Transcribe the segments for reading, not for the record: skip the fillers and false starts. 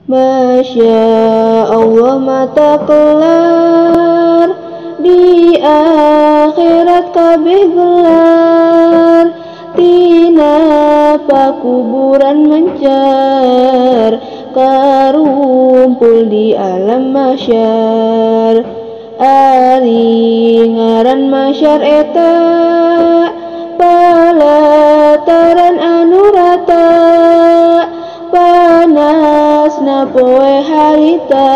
Masya Allah mata kelar, di akhirat kabeh gelar. Tina pakuburan mencar, karumpul di alam mahsyar. Ari ngaran mahsyar eta, palataran anu rata. Panasna poe harita,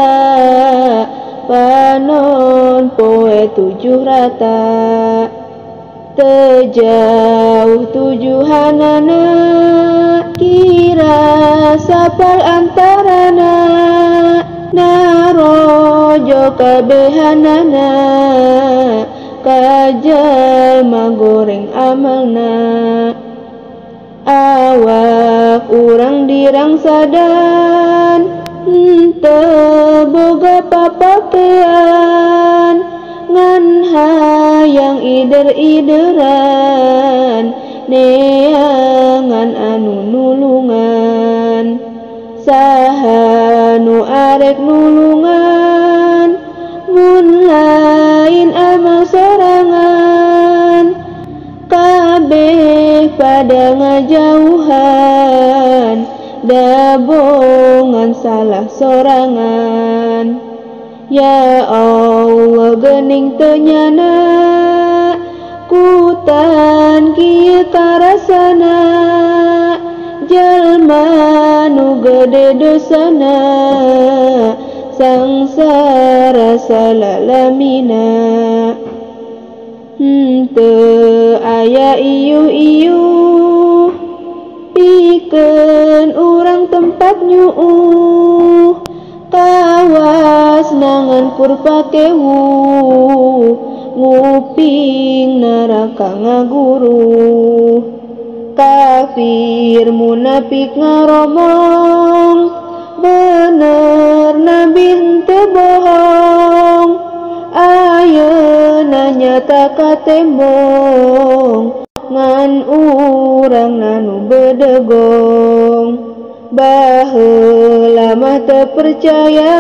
panon poe tujuh rata. Tejauh tujuhanana, kira sapal antarana. Narojo kabehanana, kajalma goreng amalna. Awak urang dirangsadan, henteu boga papakean. Ngan hayang ider-ideran, neangan anu nulungan. Saha nu arek nulungan, mun lain amal sorangan. Kabeh pada ngajauhan, dabongan salah sorangan. Ya Allah gening teu nyana, kutan kieu karasana. Jalma nu gede dosana, sangsara salalamina. Henteu aya iuh-iuh, pikeun urang tempat nyuuh. Kawas nangan kurpakewu, nguping neraka ngaguruh. Kafir munafik ngaromong, bener nabi henteu bohong. Ayeuna nyata katembong, ngan urang nanu bedegong. Baheula mah teu percaya,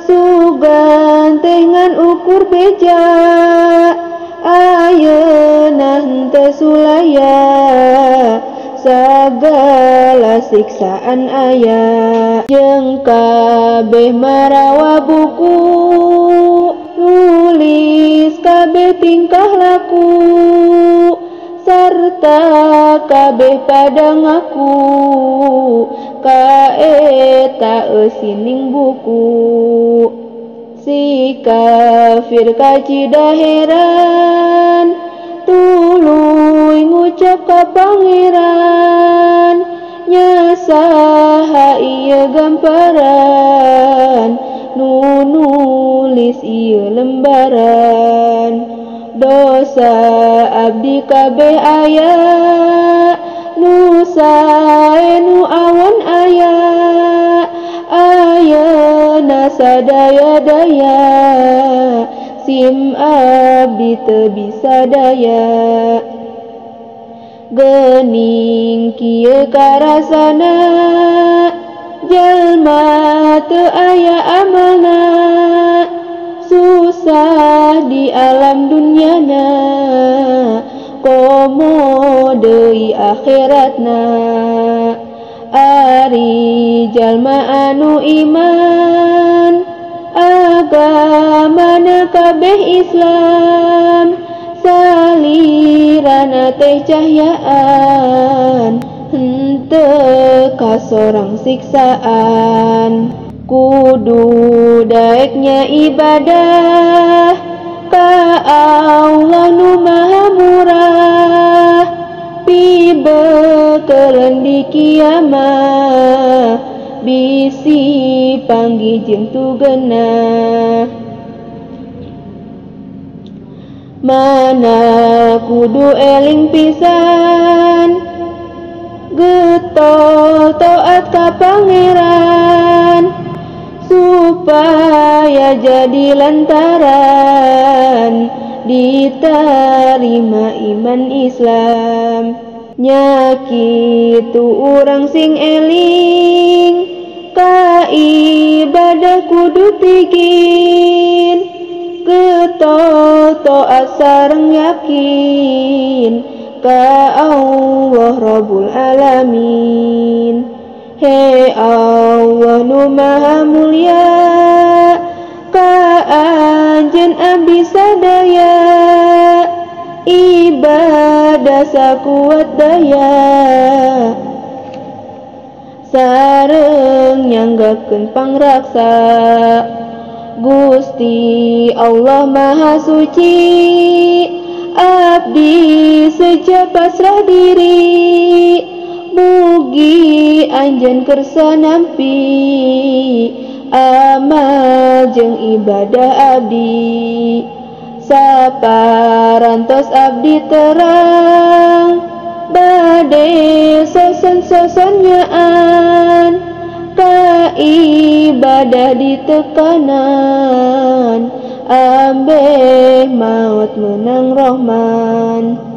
sugan teh ngan ukur beja. Ayeuna henteu sulaya, sagala siksaan aya. Jeung kabeh marawa buku, nulis kabeh tingkah laku. Sarta kabeh pada ngaku, kaeta eusining buku. Si kafir kacida heran, tuluy ngucap ka pangeran. Nya saha ieu gamparan, nu nulis ieu lembaran. Dosa abdi kabeh aya, nu sae nu awon aya. Ayeuna sadaya-daya, sim abdi teu bisa daya. Geuning kieu karasana, jalma teu aya amalna. Susah di alam dunyana, komo deui akhiratna. Ari jalma anu iman, agamana kabeh Islam. Salirana teh cahyaan, henteu kasorang siksaan. Kudu daeknya ibadah ka Allah nu maha murah. Pibekeuleun di kiamah, bisi panggih jeung tugenah. Mana kudu eling pisan, getol taat ka pangeran. Supaya jadi lantaran diterima iman Islam. Nya kitu urang sing eling ka kudu tigin getol taat sareng yakin ka Allah Rabbul Alamin. He Allah nu maha mulia, ka anjeun abdi sadaya, ibadah sakuat daya, sareng nyanggakeun pangraksa. Gusti Allah Maha Suci, abdi seja pasrah diri, mugi anjeun kersa nampi amal jeung ibadah abdi. Saparantos abdi terang, bade soson-soson nyaan, ka ibadah ditekanan, ambeh maut menang Rahman.